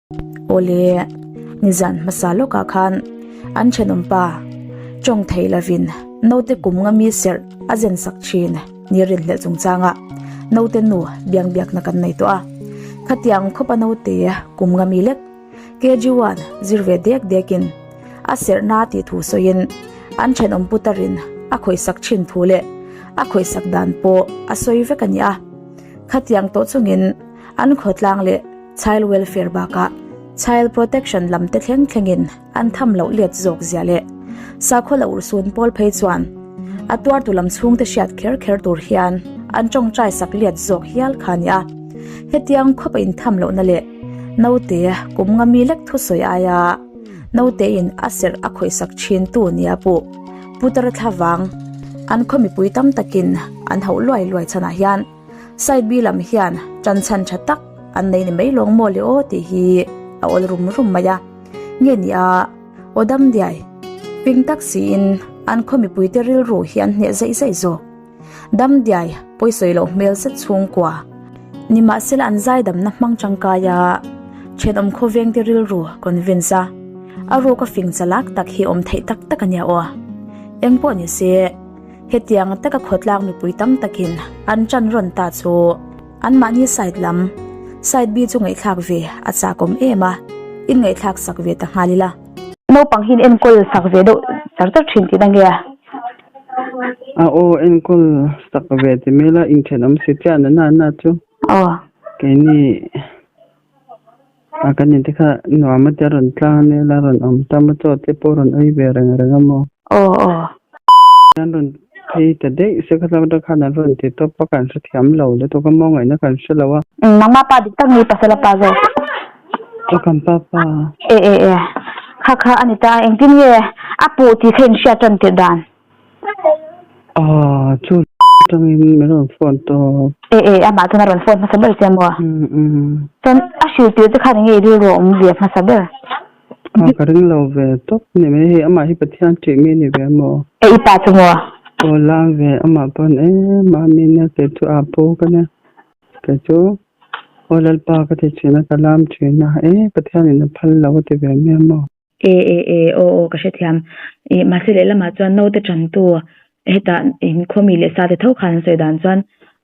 Awle, nizan hmasa lawkah khan an thenawmpa tawng thei lovin naute kum nga mi serh a zen sak thin ni rinhlelh chungchanga naute nu biang biakna kan nei tawh a. Khatiang khawpa naute kum nga mi lek KG1 zir ve dek dekin a serhna tih thu sawiin an thenawm putarin a khawihsak thin thu leh a khawihsak dan pawh a sawi vek a ni a. Khatiang tawh chungin an khawtlang leh Child Welfare bakah Child Protection lam te thleng thlengin an tham loh let zawk zia leh sakhaw la urhsun pawl phei chuan a tuartu lam chhungte hriat kher kher tur hian an tawngtai sak let zawk hial kha a ni a. Hetiang khawpa intham lohna leh naute kum nga mi lek thusawi aia naute in a serh a khawihsak thin tu nia pawh Putar thlavang an khaw mipui tam takin an hauh luai luai chhanah hian Side B lam hian tan chhan tha tak an nei ni mai lawng maw le aw tih hi a awl rum rum mai a. Nge ni a, aw dam diai, ping tak siin an khaw mipuite rilru hi an hneh zaih zaih zawk. Dam diai pawisawi loh hmel zet chhungkua nimahsela an zaidamna hmang tangkai a, thenawm khawvengte rilru convince a, a ruka fing chalak tak hi awm theih tak tak a nia aw. Engpawh ni se. Hetiang taka khawtlang mipui tam takin an ṭan rawn ta chu anmahni side lam, side B chu ngaihthlak ve a chakawm em a, in ngaihthlak sak ve ta nghal ila. Naupang hi in enkawl sak ve deuh char char thin tihna nge a? A aw enkawl sak ve ti mai ila inthenawm si chiah na na na chu. Aw. Keini a kan inte kha nuam a tia rawn tlang a nia la rawn awm tam a chaw te pawh rawn ei ve reng reng a maw. Aw aw. An rawn phei ta daih se kha tlak khan an rawn ti tawp a kan hrethiam lo lutuk a maw ngaihna kan hre lo a. Nangma pa dik tak nge pasal a pa zawk? Aw kan pa pa. E e e kha kha a ni ta engtin nge a puh tih kha in hriat tan tirh dan? Aw chu atangin min rawn phone tawp. E e amah chuan a rawn phone hmasa ber che maw? Um um. Chuan a hrilh tirh te khan enge i rilru a awm ve hmasa ber? Aw ka ring lo ve tawp ni mai hei amah hi Pathian ṭih mi ni ve maw? E i pa chu maw? Aw lam ve amah pawn e mami nia kei chu a pu ka nia kei chu aw Lalpa ka ti ṭhin a ka lam ṭhin a e Pathianin a phal lo a ti ve mai a maw? E e e aw aw ka hrethiam. Ih mahse lehlamah chuan naute tantu hetah inkhawmi leh sate tho khan an sawi dan chuan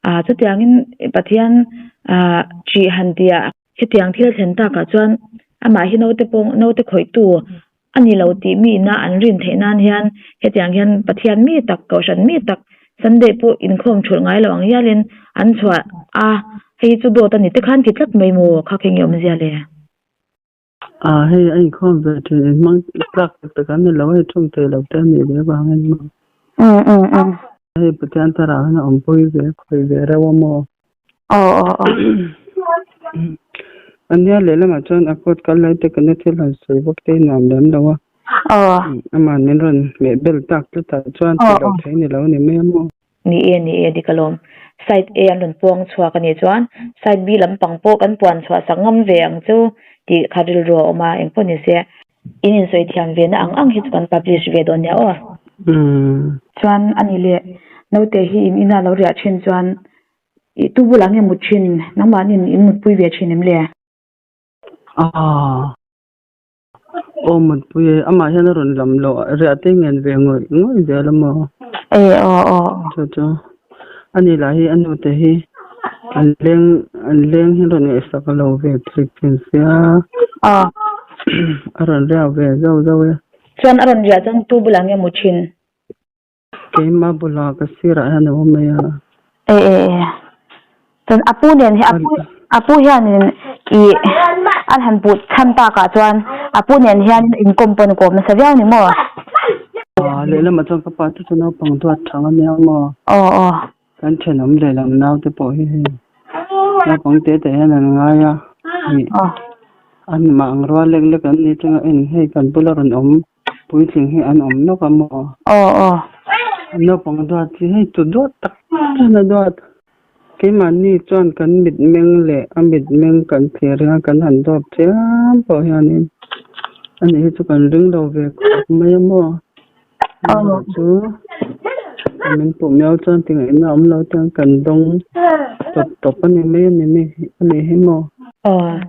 ah chutiangin Pathian ah ṭih han tih ah hetiang thil a thlen takah chuan amah hi naute pawh naute khawihtu a ni lo tih mi ina an rin theih nan hian hetiang hian Pathian mi tak kohhran mi tak Sunday pawh inkhawm thulh ngai lo ang hialin an chhuah a hei chu dawt a ni te khan ti tlat mai maw kha kha enge awmzia le. Ah hei a inkhawm ve thin in hmang tlak tak tak an ni lo hei thawm thei lo te a nih ve avangin maw. Um um um. Hei Pathian thar ah hian a awmpui ve a khawih ve reuh a maw. Aw aw aw. A nia lehlamah chuan a court kal lai te kana thil han sawi vak te hi nuam lem lo a. Aw. Amah min rawn hmeh bel tak tlatah chuan tih loh theih ni lo a ni mai a maw. Ni e, ni e, dik alawm. Side A an rawn puang chhuak a nih chuan Side B lampang pawh kan puan chhuah sak ngam ve ang chu tih kha rilru a awm a, engpawh ni se in insawi thiam ve na ang ang hi chu kan publish ve dawn nia aw. Chuan a ni leh, naute hi in ina lo riah thin chuan i tu bulah nge mut thin, nangmahniin in mutpui ve thin em le? Aw. Aw mutpui e, amah hian a rawn lam loh a, riah te ngen ve ngawih ngawih zel a maw? E aw aw. Chu chu a ni lah hi a nute hi an leng an leng hi rawn ngaihsak lo ve thei thin sia. Aw. A rawn riak ve zauh zauh e. Chuan a rawn riah chuan tu bulah nge mu thin? Keimah bulah ka sirah hian a awm mai a. E e e. Chuan a pu nen hi a pu a pu hianin i an han put chhan takah chuan a pu nen hian inkawm pawh inkawm nasa viau ni maw? Aw lehlamah chuan ka pa chu chu naupang duat thang a nia maw? Aw aw. Kan thenawm lehlam naute pawh hi hei naupang te te hian an ngai a. Aw. An mah ang rual lek lek an ni chunga en hei kan bula rawn awm. Puitling hi an awm nawk a maw? Aw aw. Naupang duat hi hei tu duat tak hian a duat. Keimahni chuan kan mitmeng leh a mitmeng kan thlir hian kan han duat chiam pawh hianin ani hi chu kan ring lo ve khawp mai a maw? Amaherawh chu min puh miau chuan tingaihna awm lo chuan kan dawng tawp tawp a ni mai a ni a nih hi maw? Aw.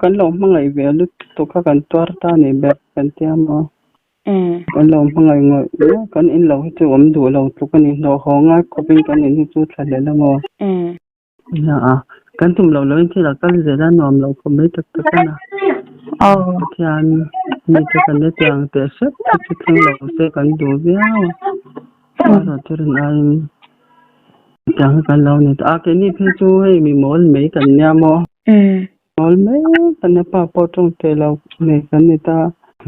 Kan lo hmangaih ve lutuk kha kan tuar ta a ni ber kan tia maw? Kan lo hmangaih ngawih ngawih kan in lo hi chu awm duh lo tluk a ni. Hlawh haw ngai khawpin kan in hi chu thla hlel a maw? Nia a, kan tum loh lohin thil a kal zel a nuam lo khawp mai tak tak a na. Pathian mite kan la tiang teh hrep te chu thleng lo se kan duh viau a. Erawh chu rin aiin tiang hi kan lo ni ta a. Keini phei chu hei mi mawl mai kan nia maw? Mawl mai kan nia, pa pawh tawng teh lo nei kan ni ta.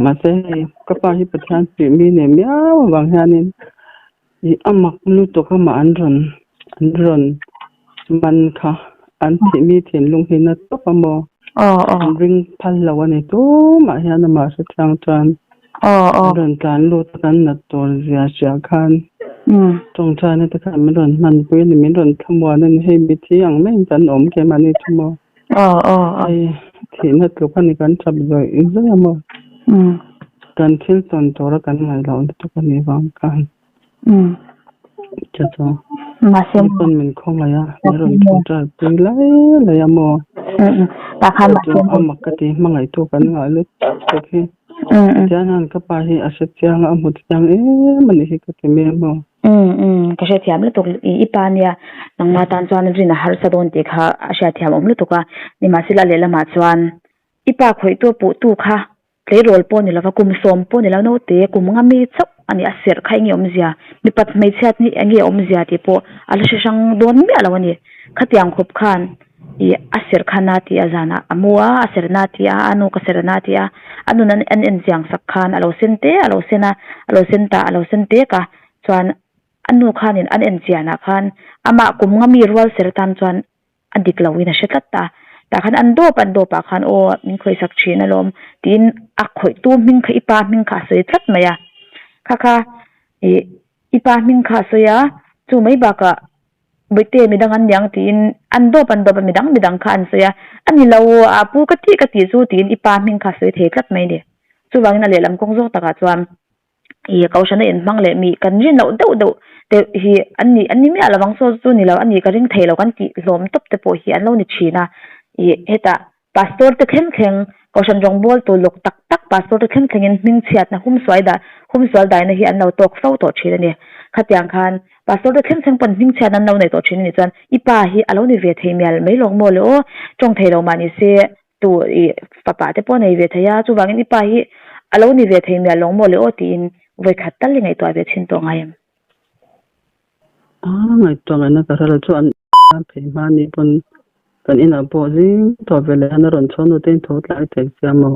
Mahse hei ka pa hi Pathian tih mi nei miau avang hianin ih a mak lutuk a mah an rawn an rawn man kha an thih mi thinlung hi na tawp a maw? An ring phal lo a ni tumah hian amah hrethiang chuan an rawn tlan lut a kan nat tur zia hria khan tawngtaina te khan min rawn hmanpui a ni min rawn thlamuan a ni hei mithi ang maiin kan awm keimahni chu maw hei thihna tluk a ni kan tap zawih zawih a maw kan thil tawn tura kan ngaih loh lutuk a nih vang khan. Chu chu ni pawn min khawngaih a, min rawn tawngtai pui lai lai a maw? Chu chu a mak ka ti, hmangaihtu kan ngah lutuk hi. Tiang hian ka pa hi a hre chiang a, a hmu chiang em a nih hi ka ti mai a maw? Ka hrethiam lutuk i pa nia, nangmah tan chuan rin a harsa dawn tih kha a hriatthiam awm lutuk a, nimahsela lehlamah chuan i pa khawihtu a puhtu kha Tleirawl pawh ni lova, kum sawm pawh ni lo, naute kum nga mi chauh a ni, a serh kha enge awmzia, mipat hmeichhiat hi enge awmzia tih pawh a la hre hrang dawn miah lo a ni. Khatiang khawp khan ih a serh kha na ti a zanah a mu a, a serh na ti a, a nu ka serh na ti a, a nun an en chiang sak khan a lo sen te a lo sen a, a lo sen ta a lo sen tek a, chuan a nu khanin an en chianah khan amah kum nga mi rual serh atan chuan a dik lo in a hre tlat ta. Tah khan an dawp an dawp ah khan aw min khawihsak thin alawm tiin a khawihtu hming kha i pa hming kha a sawi tlat mai a. Kha kha ih i pa hming kha a sawi a, chu mai bakah bawihte midang an niang tiin an dawp an dawp a midang midang kha an sawi a, a ni lo a pu ka tih ka tih chu tiin i pa hming kha a sawi thei tlat mai a ni. Chuvangin a lehlam kawng zawk takah chuan ih kohhrana inhmang leh mi kan rin loh deuh deuh te hi an ni an ni miah lovang saw chu ni lo a ni ka ring thei lo kan tih hlawm tawp te pawh hi an lo ni thin a ih hetah pastor te thleng thleng kohhran rawngbawl tu lawk tak tak pastor te thleng thlengin hmingchhiatna humsuai dah humsual daina hi an lo tawk fo tawh thin a ni khatiang khan pastor te thleng thleng pawn hmingchhiatna an lo nei tawh thin a nih chuan i pa hi a lo ni ve thei mial mai lawk maw le aw tawng thei lo mah ni se Tu i fapa te pawh nei ve thei a, chuvangin i pa hi a lo ni ve thei mial lawng maw le aw tiin vawikhat tal i ngaihtuah ve chhin tawh ngai em? A ngaihtuah ngaihna ka hre lo chu an phei hma ni pawn kan inah pawh zing tawh ve leh hian a rawn chho nu te in tho tlai thei sia maw?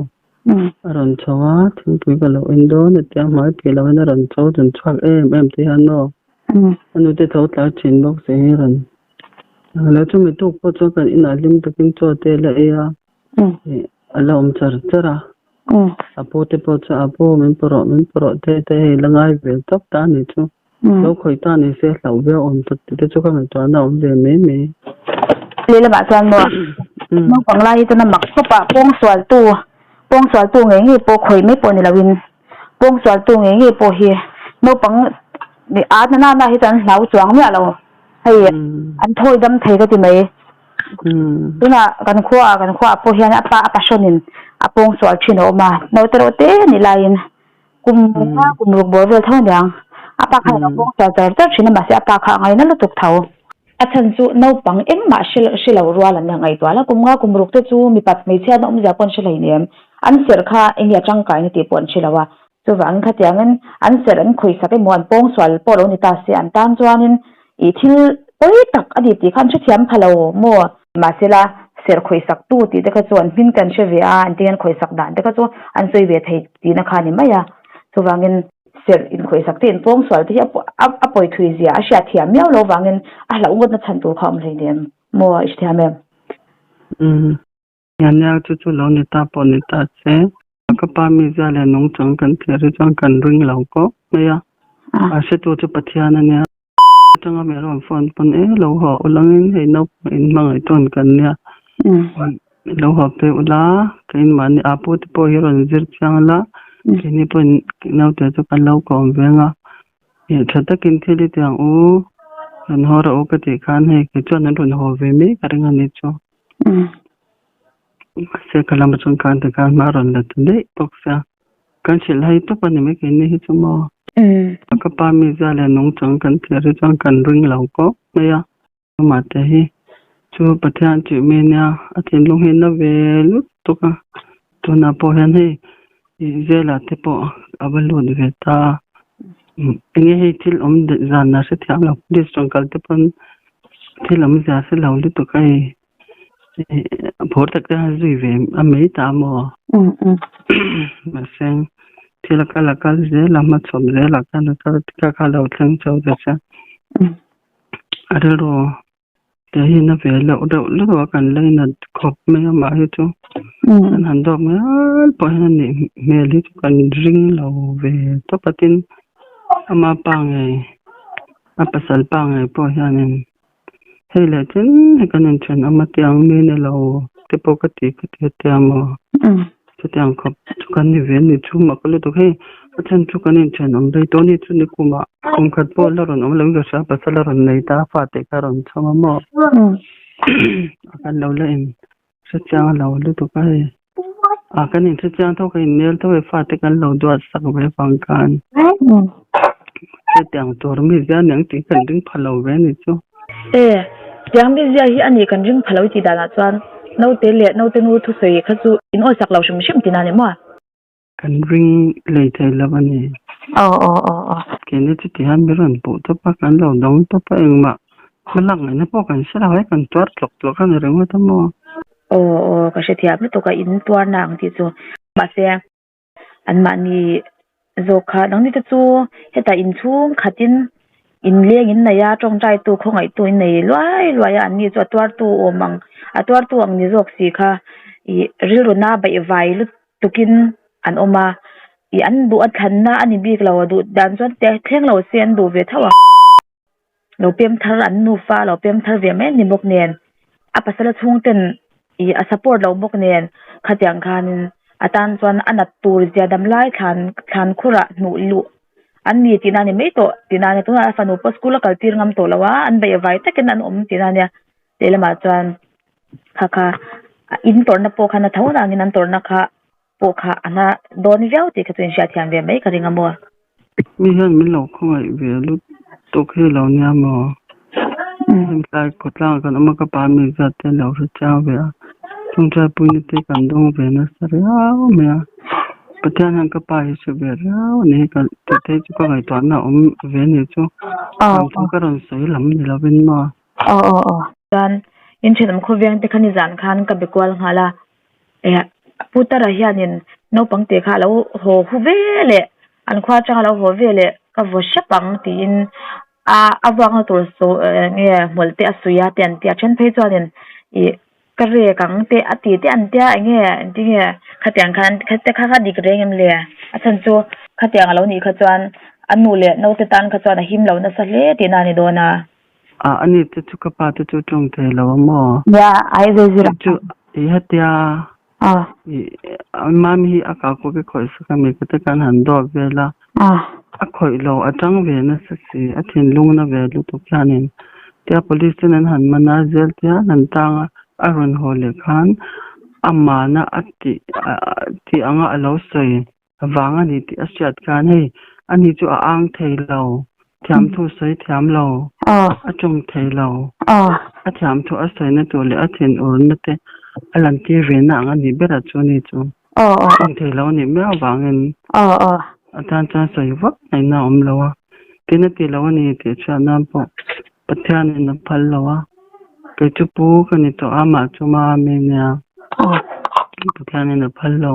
A rawn chho a, thingpui ka lo en dawn a tia hmai phih lo in a rawn chho dun chhuak em em te hian aw a nu te tho tlai thin bawk si hi rawn Lo chumi tuk pawh chuan kan inah hlim takin chaw te la ei a, ih a la awm char char a. A pu te pawh chuan a pu min pu rawh min pu rawh te te hei la ngai ve tawp ta a nih chu. Lo khawih ta ni se hlauh viau awm tak tih te chu ka ngaihtuah na awm ve mai mai. Lehlamah chuan maw naupang lai hi chuan a mak khawp a, pawngsualtu pawngsualtu ngei ngei pawh khawih mai pawh ni loin pawngsualtu ngei ngei pawh hi naupang a na na hi chuan an hlau chuang miah lo. Hei an thawi dam thei ka ti mai. Tunah kan khuaah kan khuaah pawh hian a pa a pasawnin a pawng sual thin a awm a, naute erawh te a nih laiin kum nga kum ruk bawr vel tho aniang. A pa khan a lo pawng sual char char thin a mahse a pa kha a ngaina lutuk tho. A chhan chu naupang engmah hre lo rual an ngaihtuah la, kum nga kum ruk te chu mipat hmeichhia na awmzia pawh an hre hleinem. An serh kha enge a tangkaina tih pawh an hre lo a. Chuvangin khatiangin an serh an khawihsak emaw an pawngsual pawh lo ni ta se an tan chuanin ih thil pawi tak a ni tih kha an hrethiam pha lo maw? Mahsela serh khawihsak tu tih te kha chu an hming te an hre ve a, an tin an khawihsak dan te kha chu an sawi ve thei tihna kha a ni mai a. Chuvangin serh inkhawihsak te inpawngsual te hi a pawi thui zia a hriatthiam miau lo vangin a hlauh ngawtna chhan tur kha a awm hleinem maw i hrethiam em? Umm. Ania chu chu lo ni ta pawh ni ta se, ka pa mizia leh nungchang kan thlir hi chuan kan ring lo khawp mai a, a hretu chu Pathian a nia. Atanga mi rawn phone pawn e lo haw ulangin hei naupang in hmangaih tawn kan nia, lo haw phei ula keimahni a pu te pawh hi rawn zir chiang la, keini pawhin naute chu kan lo kawm veng a, tha takin thil hi tiang u, rawn haw rawh u ka tih khan hei kei chuan an rawn haw ve mai ka ring a ni chu. Mahse ka lama chuan khan ti khan hma rawn la ta daih bawk sia. Kan hrilh hai tawp a ni mai keini hi chu maw. Ka pa mizia leh nungchang kan thlir hi chuan kan ring lo khawp mai a. Amah te hi chu Pathian tih mi nia a thinlung hi na ve lutuk a. Tunah pawh hian hei ih zela te pawh a va lut ve ta a. Enge hei thil awm zan a hrethiam lo police rawn kal te pawn thil awmzia hre lo lutuk a hei. Phur tak te han zui ve a mai ta maw? Mahse thil a kal a kal zel a hmachhawp zel ah khan a kal kha kha lo thleng chho ta che. A rilru te hi na ve loh deuh lutuk a kan lainat khawp mai a mah hi chu kan han dawk ngial pawh hian a nih hmel hi chu kan ring lo ve tawp a tin ama pa ngei a pasal pa ngei pawh hianin Hei leh chen hi kan inthen awm a tiang mi ni lo te pawh ka ti ka ti a tia maw? Chutiang khawp chu kan ni ve ni chu mak lutuk hei a chhan chu kan inthen awm rei tawh a ni chu ni kumah kum khat pawh la rawn awm lo in ka hria pasal a rawn nei ta a fate kha a rawn chhawm a maw? A kan lo la in hrechiang lo lutuk a hei a kan in hrechiang tho ka in nel tho e fate kan lo duat sak ve vang khan hetiang tur mi zia aniang tih kan ring pha lo ve ni chu. E, tiang mi zia hi ani kan ring pha lo i tih danah chuan naute leh naute nu thusawi kha chu in awisak lo hrim hrim tihna a ni maw? Kan ring lei thei lo a ni. Aw aw aw aw. Keini chu ti hian mi rawn puh tawp a, kan lo dawng tawp a, engmah hma lak ngaihna pawh kan hre lo e, kan tuar tlawk tlawk a ni ringawt a maw? Aw aw ka hrethiam lutuk a, in tuarna ang tih chu. Mahse, anmahni zawk kha nangni te chu hetah inchhung khatin inleng in nei a, tawngtaitu khawngaihtu in nei luai luai a, anni chu a tuartu awm ang, a tuartu ang ni zawk si kha ih rilru na baihvai lutuk. tukin an awm a, ih an duh a thlanna a ni bik lo a duh dan chuan te thleng lo se an duh ve tho ang. Lo pem thar an nufa lo pem thar ve mai a ni bawk nen a pasal a chhung ten ih a support lo bawk nen khatiang khanin a tan chuan a nat tur zia dam lai thlan thlan khurah hnuh luh an ni tihna a ni mai tawh tihna a nia tunah a fanu pawh school a kal tir ngam tawh lo a an baihvai takin an awm tihna a nia lehlamah chuan. Kha kha in tawrhna pawh khan a tho dangin an tawrhna kha pawh kha a na dawn viau tih kha chu in hriatthiam ve mai ka ring a maw. Mi hian min lo khawngaih ve lutuk hi lo nia maw? Hemtlai khawtlang kan awm a ka pa mi zat te lo hre chiang ve a, chungchai puina te kan dawng ve nasa riau mai a, Pathian hian ka pa hi hre ve riau a ni hi ka tih te chu ka ngaihtuahna a awm ve a nih chu, lam thu ka rawn sawi lam ni lovin maw? Aw aw aw. Chuan in thenawm khawveng te kha nizan khan ka be kual nghal a, eh Pu Tara hianin naupang te kha a lo haw hu ve leh an khua atanga a lo haw ve leh ka vaw hrep ang tiin a a vuakna tur saw eng nge hmawlh te a suih a te an tia then phei chuanin ih ka rek ang te a ti te an tia eng nge engtinge khatiang khan kha kha dik reng em le a chhan chu khatiang a lo nih kha chuan a nu leh naute tan kha chuan a him lo nasa hle tihna a ni dawn a. Ah ani te chu ka pa te chu tawng thei lo a maw? Nia, ai ve zir Chu i hetia Ah. i mami hi a kau kawk i khawih sak a mi ka te khan han dawt vel a. Ah. A khawih lo a tang ve nasa si a thinlung na ve lutuk hianin tia police ten an han man a zel te hian an tang a a rawn haw leh khan amahna a tih tih anga a lo sawi vang a ni tih a hriat khan hei ani chu a ang thei lo, thiamthu sawi thiam lo, a tawng thei lo, a thiamthu a sawina tur leh a thinurna te a lantir ve na ang a nih ber a chu ani chu tawng thei lo a nih miau vangin a tan chuan sawi vak ngaihna a awm lo a, tin a ti lo a ni tih hriat nan pawh Pathianin a phal lo a, kei chu pu ka ni tawh a, mah chu mami nia Pathianin a phal lo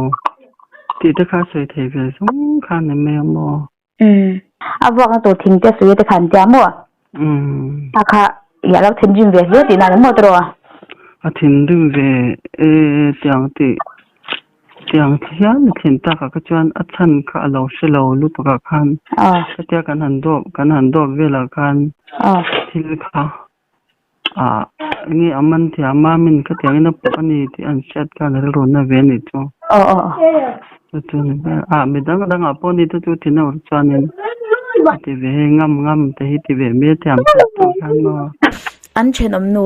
tih te kha sawi thei ve zawng kha ni mai a maw? Umm a vuakna tur thing te sawi te kha an tia maw? Umm. A kha i a lo thinrim ve hle tihna ni maw tiraw? A thinrim ve e tiang tih Tiang hian a thlen takah kha chuan a chhan kha a lo hre lo lutuk ah khan khatia kan han dawp kan han dawp velah khan thil kha ah enge a man thiam a min khatiangin a pawh a ni tih an hriat khan a rilru na ve a nih chu. Chu chu ni ber ah mi dang dangah pawh ni te chu thin a ur chuanin a ti ve ngam ngam te hi ti ve mai a thiam tawk tawk hian maw. An thenawm nu.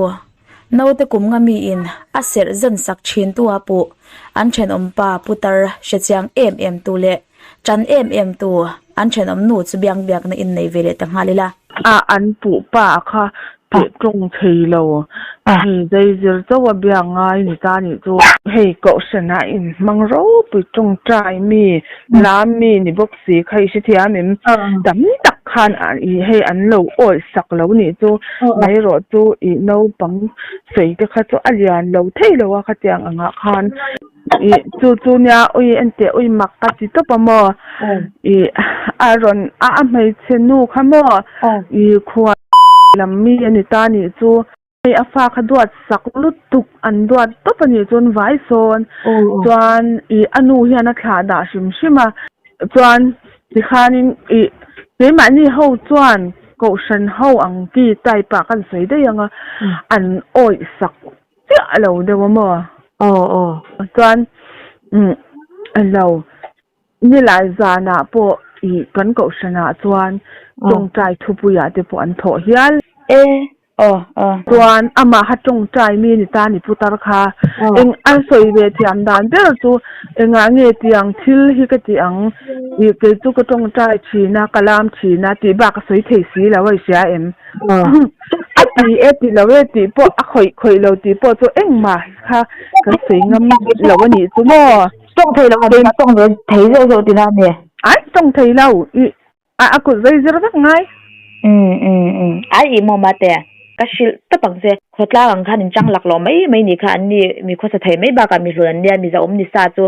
Naute kum nga miin a serh zen sak thin tu a puh. An thenawm pa putar hre chiang em em tu leh tan em em tu an thenawm nu chu biang biakna in nei ve leh ta nghal ila. A an puh pa kha teh tawng thei lo. Hei zai zir chauh a biak ngai ni ta nih chu. Hei kohhran ah in hmang ropui tawngtai mi lam mi ni bawk si kha i hrethiam em? Tam tak khan i hei an lo awih sak lo nih chu. Mai erawh chu i naupang sawi te kha chu a lian lo thei lo a khatiang angah khan i chu chu nia ui enteh ui mak ka ti tawp a maw i a rawn a a hmeichhe nu kha maw i khua lam mi a ni ta nih chu hei a fa kha duat sak lutuk an duat tawp a nih chuan vai sawn chuan i a nu hian a thlah dah hrim hrim a chuan tikhanin i keimahni ho chuan kohhran ho ang ki type ah kan sawi daih ang a an awih sak chiah lo deuh a maw? Aw aw. Chuan umm lo nilai zanah pawh ih kan kohhran ah chuan tawngtai thupui ah te pawh an thawh hial. E aw aw. Chuan amah kha tawngtai mi ni ta ni putar kha eng a sawi ve thiam dan ber chu engah nge tiang thil hi ka ti ang ih kei chu ka tawngtai thin a ka lam thin a tih bak a sawi thei si lo a i hria em? A ti e ti lo e tih pawh a khawih khawih lo tih pawh chu engmah kha kan sawi ngam lo a nih chu maw? Tawng thei lo a nih tawng ve thei zeuh zeuh tina a ni. Ai tawng thei lo i a kut zai zir vek ngai. Um um um ai i maw mate ka hrilh tawp ang che. Khawtlang ang khan in chang lak lo mai mai nih kha an ni mi khawsa thei mai bakah mi hlun an nia mi zahawm ni sa chu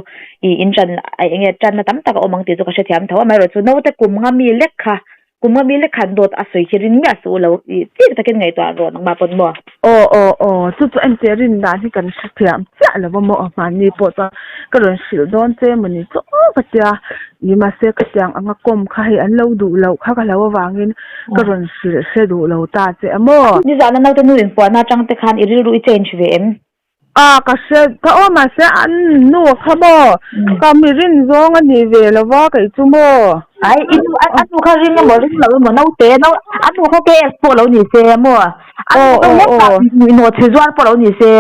i in ṭan eng nge ṭanna tam tak a awm ang tih chu ka hrethiam tho a amaherawhchu chu naute kum nga mi lek kha Kum nga mi lekhan dawt a sawi khi rin miah suh lo i chik takin ngaihtuah rawh nangmah pawn maw? Aw aw aw, chu chu entir rin dan hi kan hre thiam chiah lo va maw mahni pawh chuan ka rawn hrilh dawn che maw ni chu aw ka tia ni mahse ka tiang anga kawm kha hei an lo duh loh kha ka hlo avangin ka rawn hrilh hre duh lo ta che a maw? Nizana naute nu inpuahna atang te khan i rilru i change ve em? A ka hre ka aw mahse an nu kha maw ka mi rin zawng a ni ve lo va kei chu maw. Ai i nu a nu kha ring emaw ring lo emaw naute nau a nu kha KS pawh lo ni se maw a nu kha hlek ah nawhchi zuar pawh lo ni se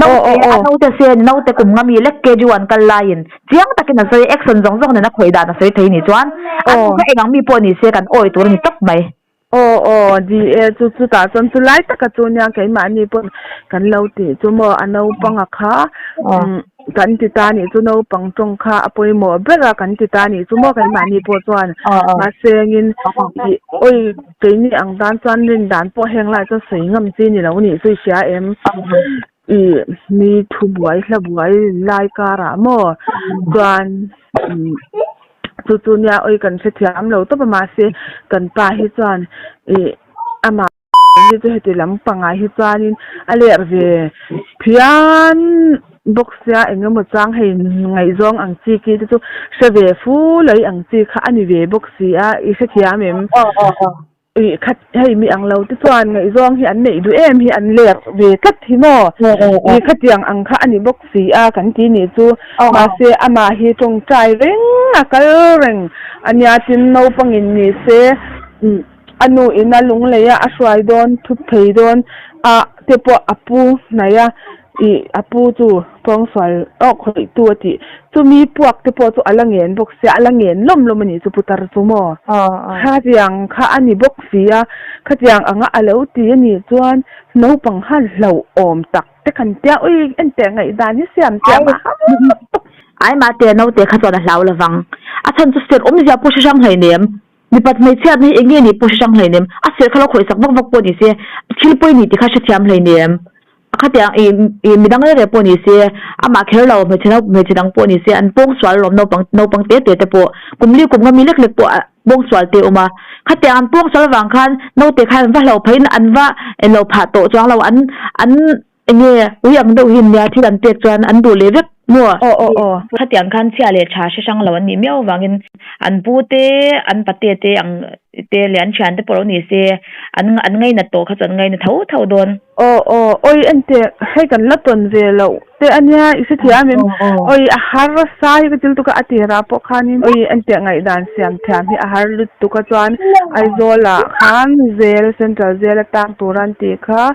naute a naute se naute kum nga mi lek KG one kal laiin chiang takin a sawi action zawng zawng nen a khawih dan a sawi thei ni chuan a nu kha eng ang mi pawh ni se kan awi tur a ni tawp mai. Aw aw di e chu chutah chuan chu lai taka chu nia keimahni pawh kan lo tih chu maw a naupanga kha umm kan ti ta nih chu naupang tawng kha a pawimawh ber a kan ti ta nih chu maw keimahni pawh chuan mahse engin ih awi keini ang tan chuan rin dan pawh heng lai chuan sawi ngam chi ni lo nih chu i hria em ih mi thu buai hla buai lai karah maw chuan umm. Chu chu nia awi kan hrethiam lo tawp a mahse kan pa hi chuan ih amah hi chu heti lam pangah hi chuanin a ler ve phian bawk sia eng emaw chang hei ngaihzawng ang chi khi te chu hre ve fu lei ang chi kha a ni ve bawk si a i hrethiam em? Ih khat hei mi ang lo te chuan ngaihzawng hi an neih duh em hi an ler ve tlat hi maw? Ih khatiang ang kha a ni bawk si a kan ti nih chu mahse amah hi tawngtai reng a kal reng a nia tin naupangin ni se a nu ina lunglei a a hruai dawn thut phei dawn a te pawh a pu hnaih a ih a pu chu pawngsual awk khawih tu a tih chumi puak te pawh chu a la ngen bawk sia a la ngen lawm lawm a nih chu putar chu maw khatiang kha a ni bawk si a khatiang anga a lo ti a nih chuan naupang khan hlauhawm tak te khan tia ui enteh ngaihdan hi siam chiah mah Ai mahte naute kha chuan a hlau lovang a chhan chu serh awmzia pawh hre hrang hleinem. Mipat hmeichhiatna hi eng nge nih pawh hre hrang hleinem, a serh kha lo khawih sak vak vak pawh ni se, thil pawi nih tih kha hrethiam hleinem. Khatiang ih ih midang reng reng pawh ni se, amah kher lo hmeichhe nau hmeichhe dang pawh ni se an pawng sual lawm naupang naupang te te te pawh kum li kum nga mi lek lek pawh a pawng sual te a awm a. Khatiang an pawng sual avang khan naute khan an va hlauh pheiin an va eng lo phah tawh chuang lo an an Eng nge ui ang deuh hi nia thil an pek chuan an duh leh vek maw? Aw aw aw. Khatiang khan chhia leh tha hre hrang lo an nih miau avangin an pu te an pate te ang te leh an thiante pawh lo ni se an an ngainat tawh kha chu an ngaina tho tho dawn. Aw aw awi ente hei kan la tawn ve loh te ania i hrethiam em awi a har sa hi ka til tuk a a tirah pawh khanin awi ente ngaihdan siam thiam hi a har lutuk a chuan Aizawl ah khan zel central zel a tang tur an tih kha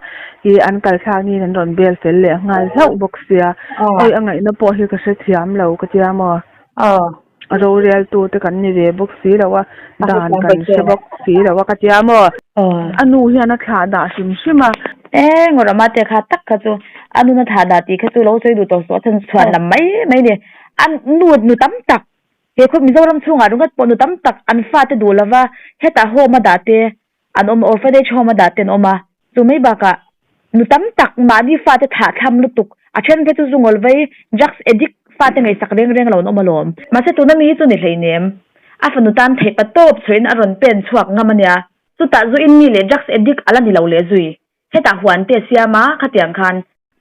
ih an kal thlak niin an rawn bel fel leh nghal hlauh bawk sia awi a ngaihna pawh hi ka hrethiam lo ka tia maw. A roreltu te kan ni ve bawk si lo a, dan kan hre bawk si lo a ka tia maw? A nu hian a thlah dah hrim hrim a. E Ngawrama te kha tak kha chu a nun a thlah dah tih kha chu lo sawi duh tawh suh a chhan chhuan lam mai mai ni. A nu nu tam tak he khaw Mizoram chhungah ringawt pawh nu tam tak an fate duh lova hetah home a dah te an awm a, orphanage home a dah te an awm a, chu mai bakah nu tam tak mahni fate thah thlam lutuk, a then phei chu zungawl vei, drugs addict fate ngaihsak reng reng lo an awm alawm. Mahse tuna mi hi chu ni hleinem, a fanu tan theih pa tawp chhuahin a rawn pen chhuak ngam a nia, chutah zu in mi leh drugs addict a la ni lo leh zui. Hetah huan te siam a, khatiang khan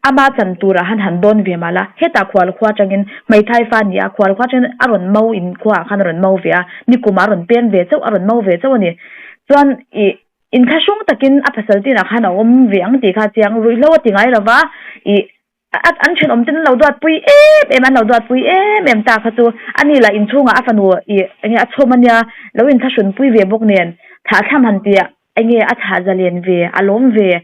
ama chan turah han han dawn ve mah la, hetah khual khua atangin hmeithai fa ni a, khual khua atangin a rawn mau in khuaah khan a rawn mau ve a, nikumah a rawn pem ve chauh, a rawn mau ve chauh a ni. Chuan ih inthlahrung takin a pasal tinah khan a awm ve ang tih kha chiang ruihhlo a ti ngai lo va, ih an thenawm ten an lo duatpui em em a, an lo duatpui em em ta kha chu ani lah inchhungah a fanu ih enge a chhawm a nia, lo inthlahrunpui ve bawk nen thlahthlam han tih Enge a thlah zalen ve, a lawm ve,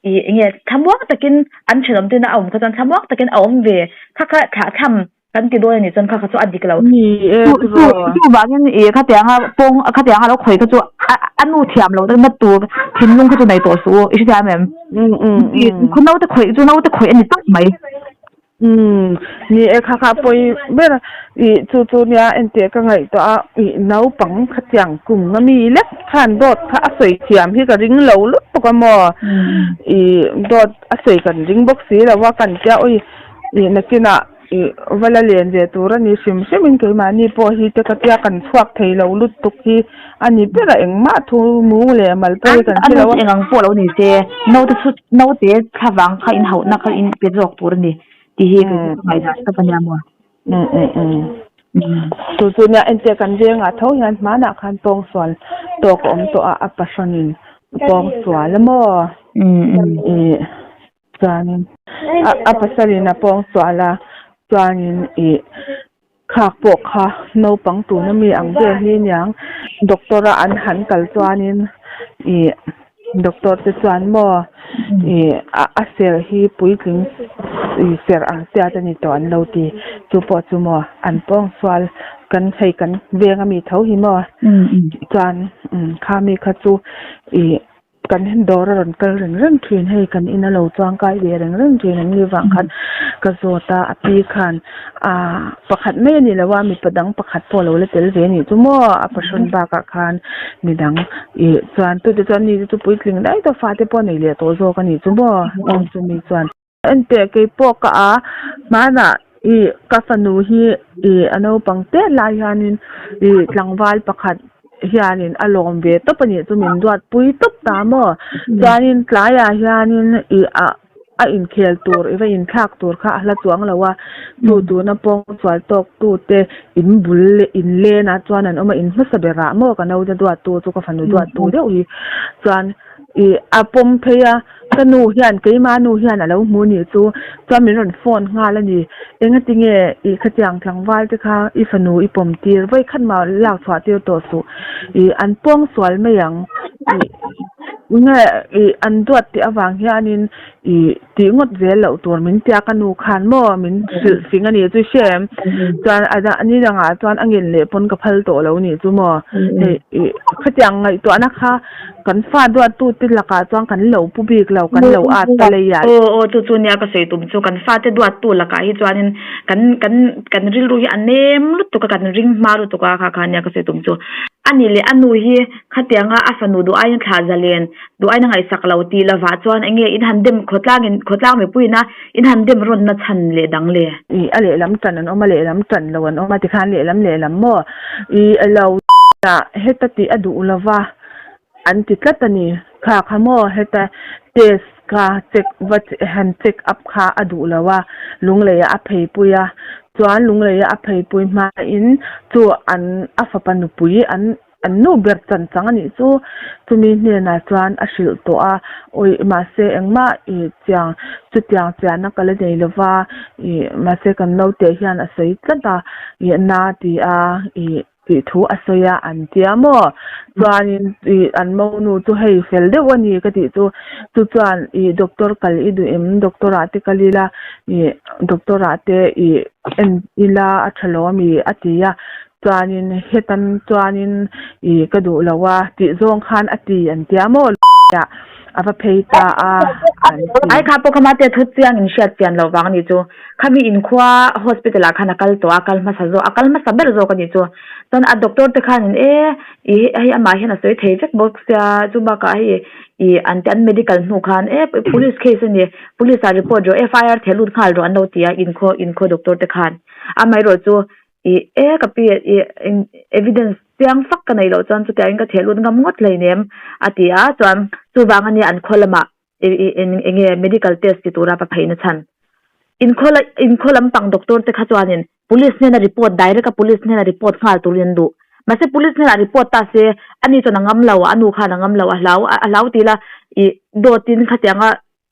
ih enge thlamuang takin an thenawm tena a awm kha chuan thlamuang takin a awm ve, kha kha thlah tham kan ti dawn a nih chuan kha kha chu a dik lo. Ni e tiraw. Chuvangin ih khatianga pawng khatianga lo khawi kha chu a nu thiam lo na tur thinlung kha chu nei tawh suh u, i hrethiam em? Khaw naute khawih chu naute khawih a ni tawp mai. Umm, ni e kha kha pawi ber a, ih chu chu nia enteh ka ngaihtuah a, ih naupang khatiang kum nga mi lek khan dawt kha a sawi thiam hi ka ring lo lutuk a maw, ih dawt a sawi kan ring bawk si lo a kan tia awi ih nakinah ih va la len ve tur a ni hrim hrim in keimahni pawh hi te ka tia kan chhuak thei lo lutuk hi a ni ber a engmah thu mung leh mal pawh hi kan hre lo a. A nu chu engang pawh lo ni se, naute chu naute thlavang kha in hauhna kha in pe zawk tur a ni tih hi kei chu ka ngaihdan tawp a nia maw. Um um um. Chu chu nia entir kan vengah tho hian hmanah khan pawngsual tawk a awm tawh a, a pahranin pawngsual a maw? Um um. Ih chuanin a pasalin a pawngsual a chuanin ih Khak pawh kha naupang tuna mi ang vel hi niang doctor a an han kal chuanin ih doctor te chuan maw ih a ser hi puitling ih ser ang chiat a ni tawh an lo ti chu pawh chu maw an pawngsual kan hei kan veng ami tho hi maw chuan kha mi kha chu ih. Kan hen dawr a rawn kal reng reng thin, hei kan in a lo chuangkai ve reng reng thin an ni vang khan ka zawt a, a pi khan aaa pakhat mai a ni lo a, mipa dang pakhat pawh a lo la tel ve a nih chu maw, a pahrawn bakah khan midang ih chuan tute chuan ni te chu puitling daih tawh fate pawh a nei leh tawh zawk a nih chu maw, chumi chuan. Enteh kei pawh ka a, hmanah ih ka fanu hi ih a naupang te lai hianin ih tlangval pakhat hianin a lawm ve tawp a nih chu min duat pui tawp ta maw chuanin tlaiah hianin ih ah a inkhel tur i va inthlak tur kha a hla chuang lo a chu tuna pawng sual tawk tute in bul leh in lenah chuan an awm a in hmasa berah maw ka naute duat tu chu ka fanu duat tu deuh hi chuan ih a pawm phei a. Ka nu hian, keimah nu hian a lo hmu nih chu, chuan min rawn phone nghal a ni. Engati nge i khatiang tlangval te kha i fanu i pawm tir, vawi khat mah lak chhuah tir tawh suh. Ih an pawng sual mai ang. Ih nge ih an duat tih avang hianin ih tih ngawt zel loh tur min tia ka nu khan maw min hrilh fing a nih chu hre em. Chuan a ni dangah chuan a ngen leh pawn ka phal tawh lo nih chu maw. Hei ih khatiang ngaihtuahna kha Kan fa duattute lakah chuan kan lo pu bik lo, kan lo at ta lei ah. Aw aw chu chu nia ka sawi tum chu kan fate duattu lakah hi chuanin kan kan kan rilru hi a nem lutuk a kan ring hma lutuk a kha kha nia ka sawi tum chu. Ani leh a nu hi khatianga a fanu duh aiin thlah zalen duh aiin a ngaihsak lo tih lovah chuan enge in han dem khawtlangin khawtlang mipuiin a in han dem rawnna chhan leh dang le. Ih a lehlam tan an awm a lehlam tan lo an awm a tikhan lehlam lehlam maw ih lo heta tih a duh lova. An ti tlat a ni. Kha kha maw heta test kha check va han check up kha a duh lo a, Lungleiah a pheipui a, chuan Lungleiah a pheipui hmain chu an a fapa nupui an. an nu ber chan chang a nih chu. Chumi hnenah chuan a hrilh tawh a, Awih, mahse engmah i chiang, chutiang chiahna ka la nei lo va, i mahse kan naute hian a sawi tlat a, i na ti a, i tih thu a sawi a an tia maw? Chuanin i an monu chu hei fel deuh a ni ka tih chu, chu chuan i doctor kal i duh em? Doctor ah te kal ila i doctor ah te i en ila a tha lo ami a ti a, chuanin hetan chuanin i ka duh lo a tih zawng khan a ti an tia maw? A va phei ta a an ti. Ai kha pawh kha mate thu chiang in hriat chian loh vang a nih chu. Khami inkhua hospital ah khan a kal tawh a, a kal hmasa zawk, a kal hmasa ber zawk a nih chu. Chuan a doctor te khanin e i hei amah hian a sawi thei vek bawk sia, chu bakah hei i an te an medical hnu khan e police case a ni, police ah report rawh FIR theh lut nghal rawh an lo ti a inkhua inkhua doctor te khan. Amaherawh chu i e ka pi i evidence chiang fak ka neih loh chuan chutiangin ka theh lut ngam ngawt hleinem a ti a, chuan chuvang a nia an khaw lamah eng nge medical test ti tura va pheina chhan. Inkhaw inkhaw lampang doctor te kha chuanin police hnena report direct a police hnena report nghal turin an duh. Mahse police hnenah report ta se ani chuan a ngam lo, a nu khan a ngam lo, a hlau a hlau ti ila ih dawtin khatianga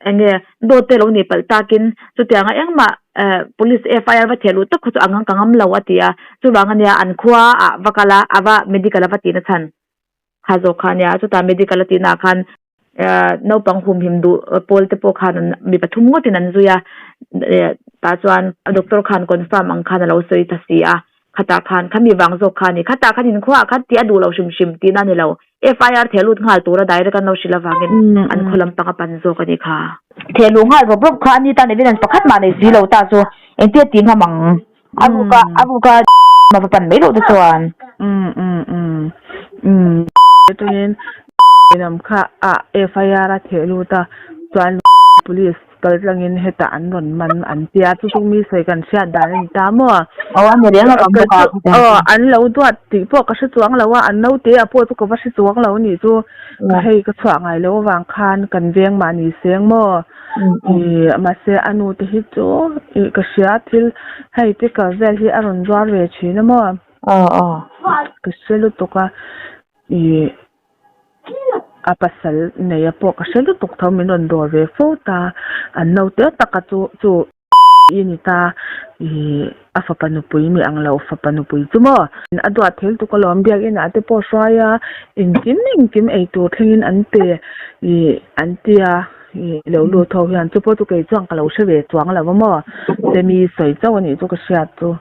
eng nge dawt te lo nih palh takin chutianga engmah police FIR va theh luh tak kha chu a ngam ka ngam lo a ti a, chuvang ania an khua ah va kal a a va medical a va tihna chhan kha zawk kha ania chutah medical a tihna ah khan Naupang humhim duh pawl te pawh khan an mi pathum ngawtin an zui a, tah chuan doctor khan confirm ang khan a lo sawi ta si a, khatah khan khami vang zawk kha a ni, khatah khan inkhua ah khan tih a duh lo hrim hrim tihna a ni lo, FIR theh lut nghal tura direct an lo hrilh avangin an khaw lampang a pan zawk a ni kha. Theh luh nghal rawp rawp kha a ni tan evidence pakhat mah nei si lo ta chu engtia tih ngam ang, a ruka a ruka a va pan mai loh te chuan. Lam kha a FIR a theh lut a, chuan police kal tlangin hetah an rawn man an tia, chu chu mi sawi kan hriat dan a ni ta maw? Aw a ni reng a kan bawk a. Aw an lo duat tih pawh ka hre chuang lo a, an naute ah pawh chu ka va hre chuang lo a nih chu, ka hei ka chhuah ngai loh avang khan kan veng mahni seng maw? Ih mahse a nu te hi chu ih ka hria thil hei pickle vel hi a rawn zuar ve thin a maw? Aw aw. Ka hre lutuk a. Ih a pasal neia pawh ka hre lutuk tho min rawn dawr ve fo ta, an naute taka chu chu i ni ta ih a fapa nupui mi ang lo fapa nupui chu maw. A duat thei lutuk alawm biakin ah te pawh hruai a engkim engkim eitur thlengin an pe ih an tia ih lo lut ho hian chu pawh chu kei chuan ka lo hre ve chuang lo a maw semi sawi chauh a nih chu ka hriat chu.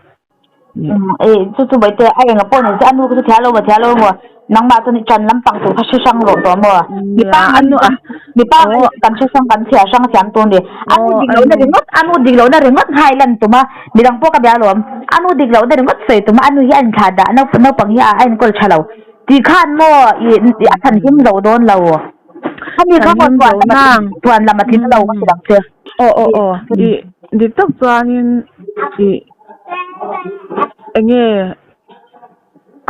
Ei chu chu baite a enga pawh ni se a nu kha chu thiam lo maw thiam lo maw nangmah chuan i ṭan lampang tur kha hre hrang rawh tawh maw mipa mipa kan hre hrang kan chhiar hrang thiam tur ni a nu dik lohna ringawt a nu dik lohna ringawt nghai lan tum a midang pawh ka bia alawm a nu dik lohna ringawt sawi tum a a nu hi a inthlah dah naupang hi a enkawl ṭha lo tih khan maw i a chhan him zo dawn lo ani kha maw chuan lam a tling lo ka ti dang che. Aw aw aw i dik tak chuanin i enge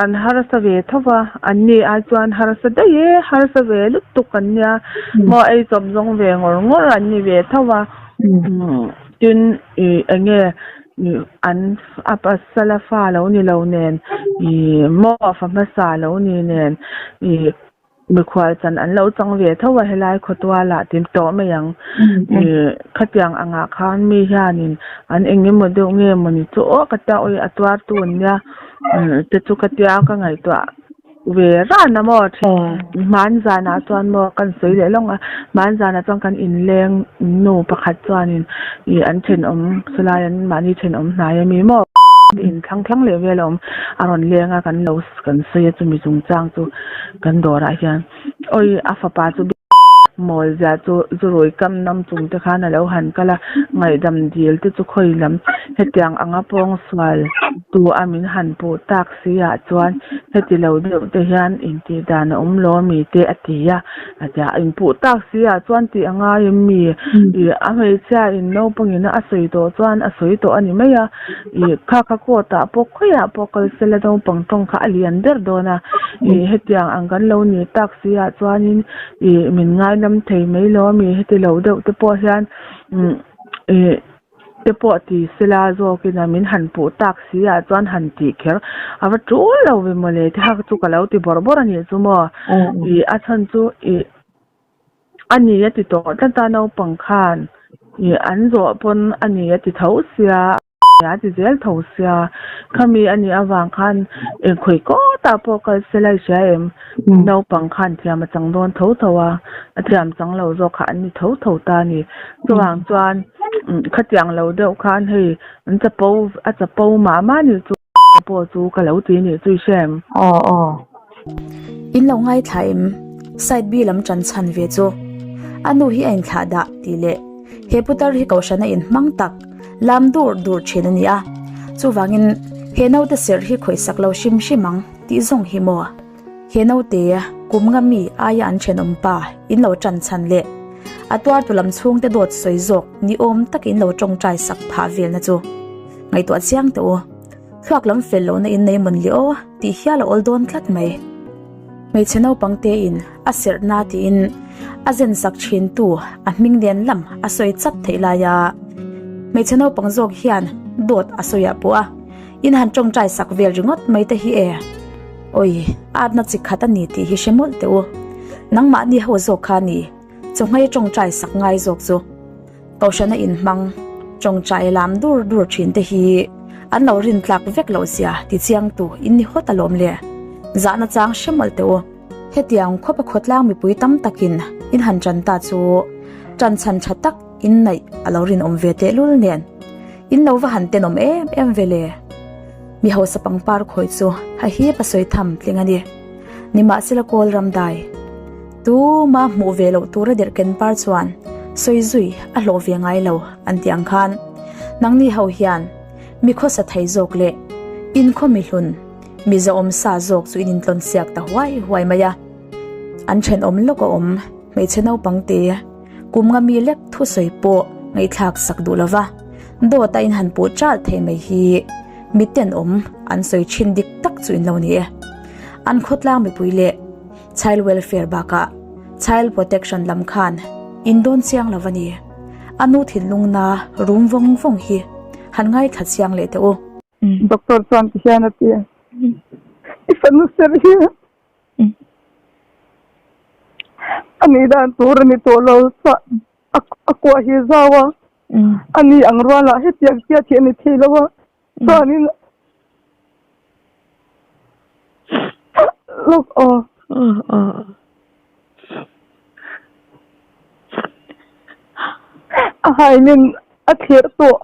an harsa ve tho va an ni ai chuan harsa daih e harsa ve lutuk an nia maw ei chawp zawng ve ngawr ngawr an ni ve tho va tin ih enge ih an a pasala fa lo ni lo nen ih maw fa hmasa lo ni nen ih. Mikhual chan an lo chang ve tho a helai khawtualah ti tawh mai ang. Ih khatiang angah khan mi hianin an eng emaw deuh nge mawni chu aw ka tia awi a tuartu an nia te chu ka tia ka ngaihtuah ve ran a maw hman zanah chuan maw kan sawi leh lawng a hman zanah chuan kan inleng nu pakhat chuanin ih an thenawm chulai an mahni thenawm hnai ami maw inthlang thlang leh vel a awm a rawn leng a kan lo kan sawi a chumi chungchang chu. Kan dawrah hian awi a fapa chu mawl zia chu zurui kam nam chung te khan a lo han kal a ngaihdam dil te chu khawi lam hetiang anga pawng sual tu a min han puh tak si ah chuan heti lo deuh te hian intih dan a awm lo ami te a ti a a tia inpuh tak si ah chuan tih a ngai em mi ih a hmeichhia in naupang in a sawi tawh chuan a sawi tawh a ni mai a. Ih kha kha court ah pawh khawiah pawh kal sela naupang tawng kha a lian ber dawn a ih hetiang ang kan lo ni tak si ah chuanin ih min ngainam thei mai lo a mi heti lo deuh te pawh hian umm ih. Te pawh ti sela zawkin a min han puh tak si ah chuan han tih kher a va tul lo ve mawle te kha chu ka lo ti bawrh bawrh a nih chu maw ih a chhan chu ih a ni a ti tawh tlat a naupang khan ih an zawh pawn a ni a ti tho sia a ti zel tho sia khami a nih avang khan engkhawi kawtah pawh kal sela i hria em naupang khan thiam a chang dawn tho tho a a thiam chang lo zawk kha an ni tho tho ta a ni chuvang chuan khatiang lo deuh khan hei an chapo a chapo mah mah a nih chu pawh chu ka lo ti a nih chu i hria em. Aw aw. In lo ngaithla em? Side B lam tan chhan ve chu. A nu hi a inthlah dah tih leh he putar hi kohhran a inhmang tak lam dur dur thin a ni a. Chuvangin he naute serh hi khawihsak lo hrim hrim ang tih zawng hi maw? He naute kum nga mi aia an thenawm pa in lo tan chhan leh a tuartu lam chhungte dawt sawi zawk ni awm tak in lo tawngtai sak phah velna chu ngaihtuah chiang teh u. Thluak lam fel lohna in nei mawn li aw tih hial a awl dawn tlat mai. Hmeichhe naupang te in a serhna tiin a zen sak thin tu a hming nen lam a sawi chat theih lai a. Hmeichhe naupang zawk hian dawt a sawi ah pawh a in han tawngtai sak vel ringawt mai te hi e. Oi, atna chi khat a ni tih hi hre mawlh teh u. Nangmahni ho zawk kha ni chawhmei tawngtai sak ngai zawk chu. Kohhrana inhmang tawngtai lam dur dur thin te hi an lo rin tlak vek loh zia ti chiang tu in ni hawt alawm le. Zahna chang hre mawlh teh u. Hetiang khawpa khawtlang mipui tam takin in han tan ta chu tan chhan tha tak in naih a lo rinawm ve tehlul nen in lo va han tenawm em em ve le. Mi hausa pangpar khawi chu a hip a sawi tham tling a ni. Nimahsela kawl ram dai. Tuma hmuh ve loh tura derh ken par chuan sawi zui a hlawh ve ngai lo an tih ang khan nangni ho hian mi khawsa thei zawk leh inkhaw mihlun mi zahawm sa zawk chu in intlawn siak ta huai huai mai a. An thenawm lawk a awm hmeichhe naupang te kum nga mi lek thusawi pawh ngaihthlak sak duh lova dawt a in han puh chal thei mai hi mi tenawm an sawi thin dik tak chu in lo ni e. An khawtlang mipui leh Child Welfare bakah Child Protection lam khan in dawn chiang lo a ni. A nu thinlungna rum vawng vawng hi han ngaithla chiang leh teh u. Doctor chuan ti hian a ti a, I fanu ser hi a nih dan tur a ni tawh lo, a kuah hi zau a, a ni ang rualah hetiang chiah hi a ni thei lo a, Chuanin lawk aw. A hainin a thlir tawh.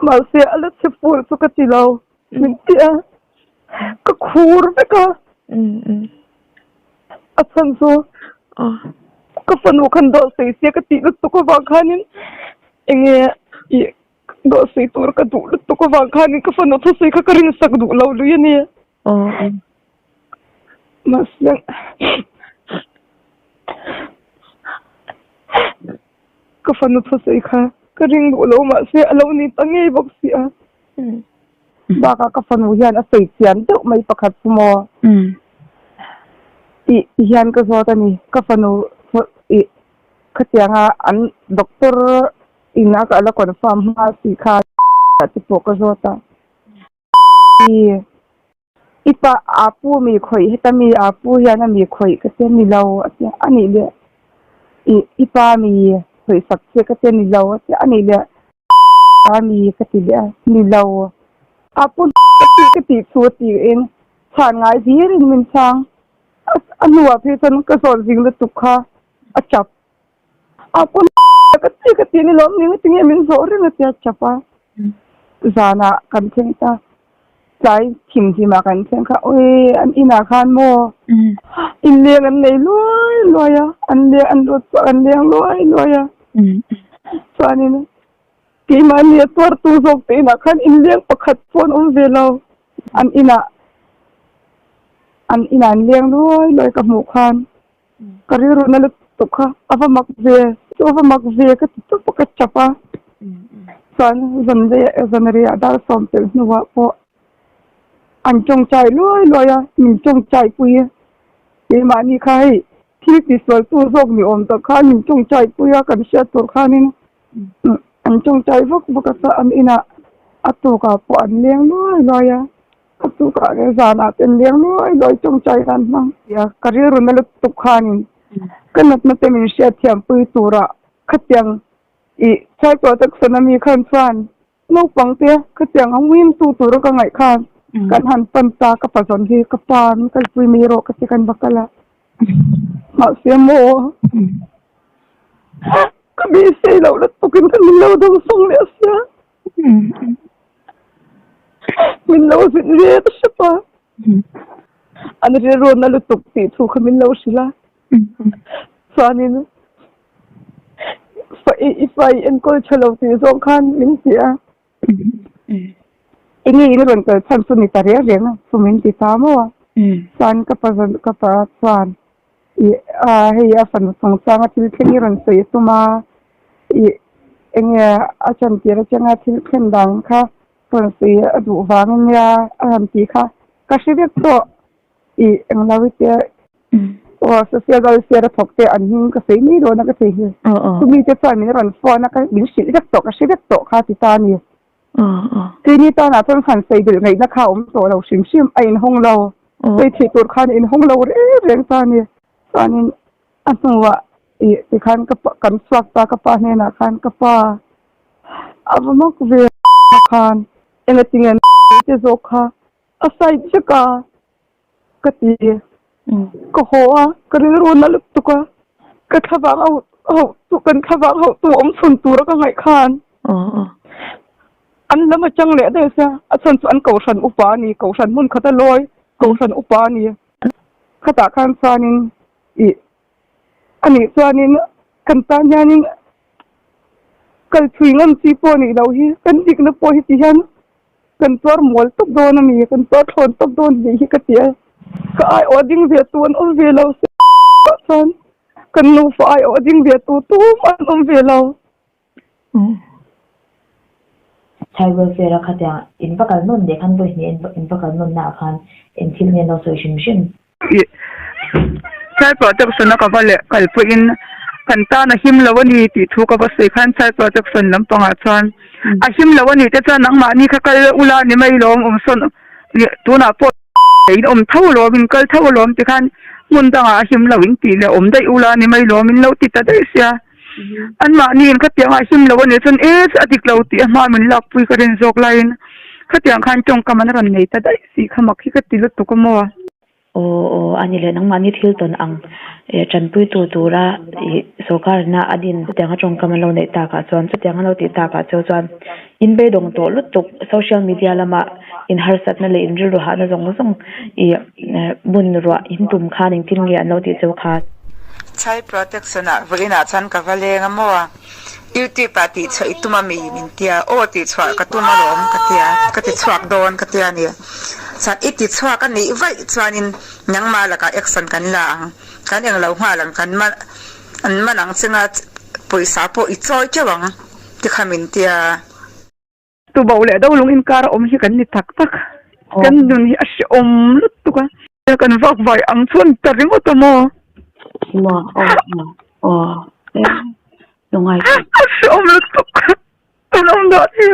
Mahse a la chhe fur chu ka ti lo. Min ti a. Ka khur vek a. A chhan chu ka fanu khan dawh sawi se ka tih lutuk avang khanin enge ih Dawhsei tur ka duh lutuk avang khanin ka fanu thusawi kha ka rinsak duh lo lui a ni. Mahse ka fanu thusawi kha ka ring duh lo mahse a lo ni ta ngei bawk si a. Bakah ka fanu hian a sawi chian deuh mai pakhat chu maw tih hian ka zawt a ni. Ka fanu ih khatianga an doctor In a ka la confirm hma si kha te pawh ka zawt a. I i pa a pu mi khawih heta mi a pu hian a mi khawih ka ti a ni lo a ti a, a nih leh i i pa mi khawih sak che ka ti a ni lo a ti a, a nih leh a mi ka ti leh a ni lo a pu ka tih ka tih thu a tiin chhan ngai hlirin min chhang a hnuah phei chuan ka zawt zing lutuk kha a tap. A pawn ka ti ka ti ni lawm ni nga tinge min zawh reng a tia chap a zanah kan thleng ta tlai thim hlimah kan thleng kha awi an inah khan maw inleng an nei luai luai a an leng an lut chhuak an leng luai luai a chuanin keimahni a tuartu zawk te inah khan inleng pakhat pawh an awm ve lo an inah an inah an leng luai luai ka hmuh khan. Ka rilru na lutuk kha a va mak ve, chu a va mak ve ka ti tawp a ka tap a. Chuan zan leh zan rei ah dar sawm pelh hnuah pawh an tawngtai luai luai a, min tawngtai pui a. Keimahni kha hei thil tisualtu zawk ni awm tak khan min tawngtai pui a kan hriat tur khanin. An tawngtai vak vak a, chuan an inah a tukah pawh an leng luai luai a, a tukah leh zanah te an leng luai luai tawngtai nan hmang. Tia ka rilru na lutuk khanin ka natna te min hriatthiampui turah khatiang ih child protection ami khan chuan naupang te khatiang a ngwim tu tura ka ngaih khan kan han pan ta ka pazawn hi ka pa min kalpui mai rawh ka ti kan va kal a mahse maw ka beisei loh lutukin ka min lo dawng sawng leh a sia min lo zin let hrep a an rilru na lutuk tih thu kha min lo hrilh a chuanin i fa i enkawl tha lo tih zawng khan min ti a enge in rawn kal chhan chu ni ta reng reng a chu min ti ta maw a chuan ka pa ka pa chuan ih a hei a fanu chungchanga thil thleng hi rawn sawi a tum a ih enge a chantir atanga thil thlen dan kha rawn sawi a duh vang ania a han tih kha ka hre vek tawh. Ih englo i tia aw social welfare a thawk te an hming ka sawi mai dawn a ka thei hi. Chumi te chuan min rawn phone a ka min hrilh vek tawh ka hre vek tawh kha ti ta a ni. Keini tanah chuan han sawi belh ngaihna kha a awm tawh lo hrim hrim a inhawng lo. Sawi theih tur khan a inhawng lo reng reng ta a ni. Chuanin a hnuah ih tikhan ka pa kan chhuak ta ka pa hnenah khan ka pa a va mak ve khan engatinge te zawk kha A side vek a ka ti. Ka haw a, ka rilru na lutuk a, ka thlavang a hauh tu kan thlavang hauh tu awm chhun tura ka ngaih khan an lam atang leh daih sia, a chhan chu an kohhran upa a ni, kohhran hmun khat a lawi, kohhran upa a ni. Khatah khan chuanin ih anih chuanin kan tan hianin kal chhui ngam chi pawh nih loh hi, kan dikna pawh hi ti hian Kan tuar mual tawp dawn a mi, kan tuar thlawn tawp dawn tih hi ka ti a. Ka aiawh a ding ve tu an awm ve lo se chuan kan nufa aiawh a ding ve tu tumah an awm ve lo. Child welfare a khatiang in va kal nawn leh khan vawi hnih in va kal nawn naah khan eng thil nge an lo sawi hrim hrim. Child protection a ka va leh kal pawhin kan tan a him lo a ni tih thu ka va sawi khan child protection lampangah chuan a him lo a nih te chuan nangmahni kha kal ula ni mai lawm awm sawn tunah pawh in awm tho alawm in kal tho alawm ti khan hmun dangah a him lo in tih leh awm daih ula ni mai lawm in lo ti ta daih sia anmahni in khatiangah a him lo a nih chuan e a dik lo tih a hma min lakpui ka rin zawk laiin khatiang khan tawngkam an rawn nei ta daih si kha mak hi ka ti lutuk a maw. Aw aw a ni leh nangmahni thil tawn ang eh tanpuitu tura ih sorkarina a din chutianga tawngkam an lo neih takah chuan chutiang an lo tih takah chu chuan in beidawng tawh lutuk social media lama in harsatna leh in rilru hahna zawng zawng ih bun ruah in tum khan engtin nge an lo tih cheu kha. Child protection ah vawiinah chuan ka va leng a maw? YouTube ah tihchhuah i tum a mi min tia, aw tihchhuah ka tum alawm ka tia, ka ti chhuak dawn ka tia nia. Chuan i ti chhuak a nih vaih chuanin nangmah lakah action kan la ang, kan englo nghal ang, kan man an man ang chenga pawisa pawh i chawi teuh ang ti kha min tia. Tuboh leh dolung inkar a awm hi kan ni tak tak, kan nun hi a hrehawm lutuk a. Kan vak vai ang chuan ta ringawt a maw? Maw aw aw aw A hrehawm lutuk kan awm dah hi.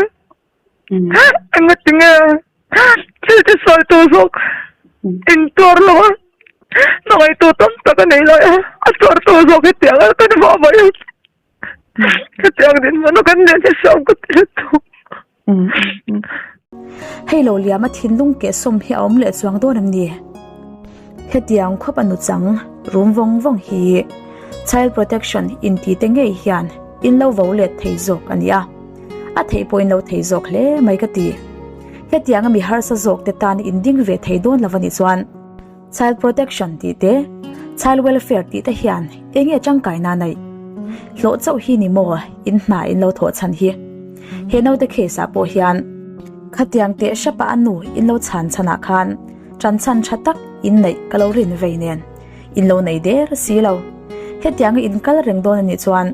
Engatinge thil ti sawi tur zawk in tuar lo a, hmangaihtu tam tak a nei lai a, a tuar tur zawk hetiang a kan vah vai a. Hetiang dinhmun a kan nen hi hriam ka ti lutuk. Hei lo liam a thinlung keh sawm hi a awm leh chuang dawn em ni? Hetiang khawp a nuchang rum vawng vawng hi Child Protection inti te ngei hian in lo vo let thei zawk a nia. A theih pawh in lo thei zawk hle mai ka ti. Hetiang a mi harsa zawk te tan in ding ve thei dawn lo a nih chuan Child Protection tih te, Child Welfare tih te hian eng nge tangkai na neih? Hlawh chauh hi ni maw in hna in lo thawh chhan hi? He naute case ah pawh hian khatiang teh hrapa a nu in lo chhan chhan ah khan tan chhan tha tak in neih ka lo rin vei nen in lo nei der si lo. Hetianga in kal reng dawn a nih chuan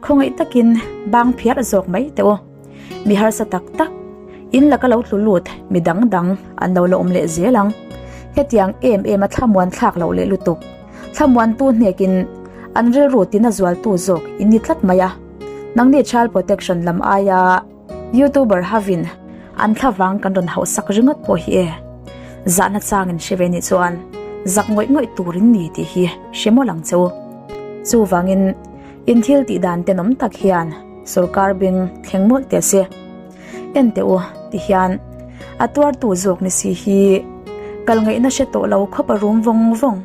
khawngaih takin bang phiar zawk mai teh u. Mi harsa tak tak, in laka lo tlu lut mi dang dang an lo la awm leh zel ang. Hetiang em em a thlamuan thlak loh leh lutuk. Thlamuantu hnekin an rilru tina zualtu zawk in ni tlat mai a. Nangni Child Protection lam aia Youtuber hovin an thlavang kan rawn hauh sak ringawt pawh hi e. Zahna changin hre ve nih chuan zak ngawih ngawih turin ni tih hi hre mawlh ang che u. Chuvangin in thil tih dan tenawm tak hian sorkar beng thleng mawlh teh se. En teh u ti hian a tuartu zawk ni si hi kal ngaihna hre tawh lo khawp a rum vawng vawng.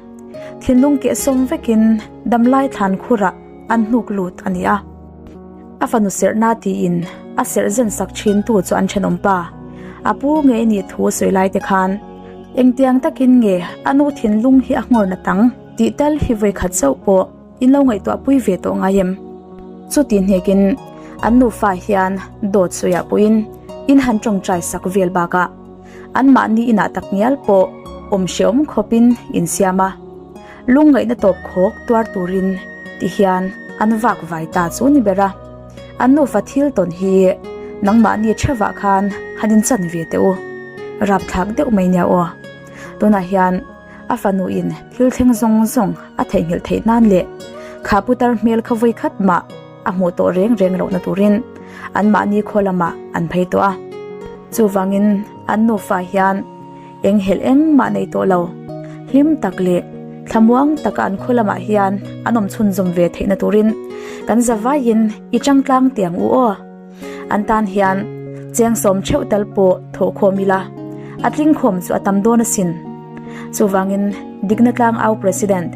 Thinlung keh sawm vekin damlai thlan khurah an hnuk lut a ni a. A fanu serhna tiin a serh zen sak thin tu chu an thenawm pa. A pu nge i nih thu sawi lai te khan engtiang takin nge a nu thinlung hi a nghawr nat ang tih tal hi vawikhat chauh pawh in lo ngaihtuah pui ve tawh ngai em? Chuti hnekin an nufa hian dawt sawiah pawhin in han tawngtai sak vel bakah anmahni inah tak ngial pawh awm hreawm khawpin in siam a. Lungngaihna tawp khawk tuar turin ti hian an vak vai ta chu ni ber a, an nufa thil tawn hi nangmahni thevah khan han inchan ve teh u. Rapthlak deuh mai nia aw. Tunah hian a fanu in thil thleng zawng zawng a theihnghilh theih nan leh kha putar hmel kha vawi khat mah a hmuh tawh reng reng lohna turin anmahni khaw lamah an phei tawh a. Chuvangin an nufa hian Eng helh engmah nei tawh lo. Hlim tak leh thlamuang taka an khaw lamah hian an awm chhunzawm ve theihna turin kan zavaiin i changtlang tiang u aw. An tan hian cheng sawm theuh tal pawh thawhkhawm ila a tlingkhawm chu a tam dawn asin. Chuvangin dikna tlang au President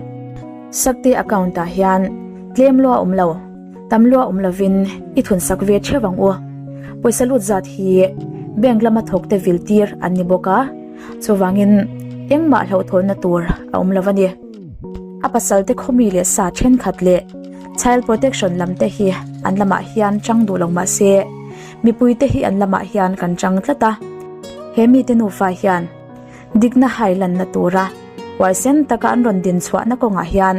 Sakte account ah hian tlem lua awm lo, tam lua awm lovin i thunsak ve theuh ang u. Pawisa lut zat hi bank lama thawk te vil tir an ni bawk a, chuvangin engmah hlauhthawnna tur a awm lo a ni. A pasal te khawmi leh sa thenkhat leh child protection lam te hi an lamah hian chang duh lo mah se, mipui te hi an lamah hian kan chang tlat a. He mite nufa hian dikna hai lanna tura huaisen taka an rawn din chhuahna kawngah hian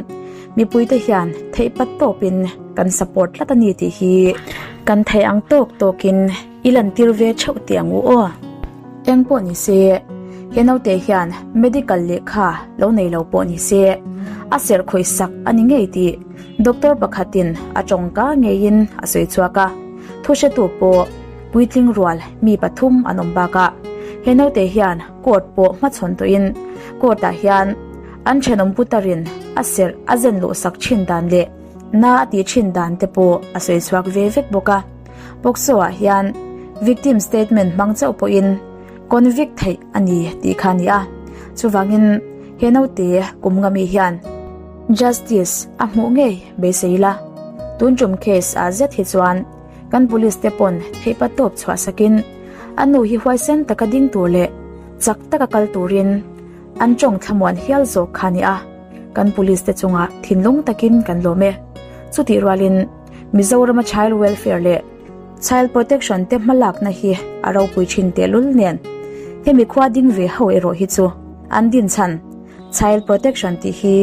mipuite hian theih pat tawpin kan support tlat a ni tih hi kan theih ang tawk tawkin i lantir ve theuh tih ang u aw. Eng pawh ni se, he naute hian medical lehkha lo nei lo pawh ni se, a serh khawih sak a ni ngei tih doctor pakhatin a tawngka ngeiin a sawi chhuak a, thu hretu pawh puitling rual mi pathum an awm bakah he naute hian court pawh hmachhawn tawhin court ah hian an thenawm putarin a serh a zen luh sak thin dan leh na a tih thin dan te pawh a sawi chhuak ve vek bawk a. POCSO ah hian victim statement hmang chauh pawhin convict theih a ni tih kha a ni a, chuvangin he naute kum nga mi hian justice a hmuh ngei beisei ila. Tun tum case ah zet hi chuan kan police te pawn theihpa tawp chhuah sakin a nu hi huaisen taka ding tur leh chak taka kal turin an tawng thlamuan hial zawk kha a ni a, kan police te chungah thinlung takin kan lawm e. Chutih rualin Mizorama Child Welfare leh Child Protection te hmalakna hi a ropui thin tehlul nen hemi khua ding ve ho erawh hi chu an din chhan Child Protection tih hi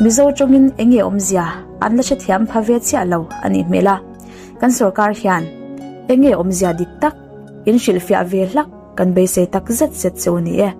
Mizo tawngin eng nge awmzia an la hrethiam pha ve chiah lo a nih hmel a, kan sorkar hian eng nge awmzia dik tak in hrilhfiah ve hlak kan beisei tak zet zet chu a ni e.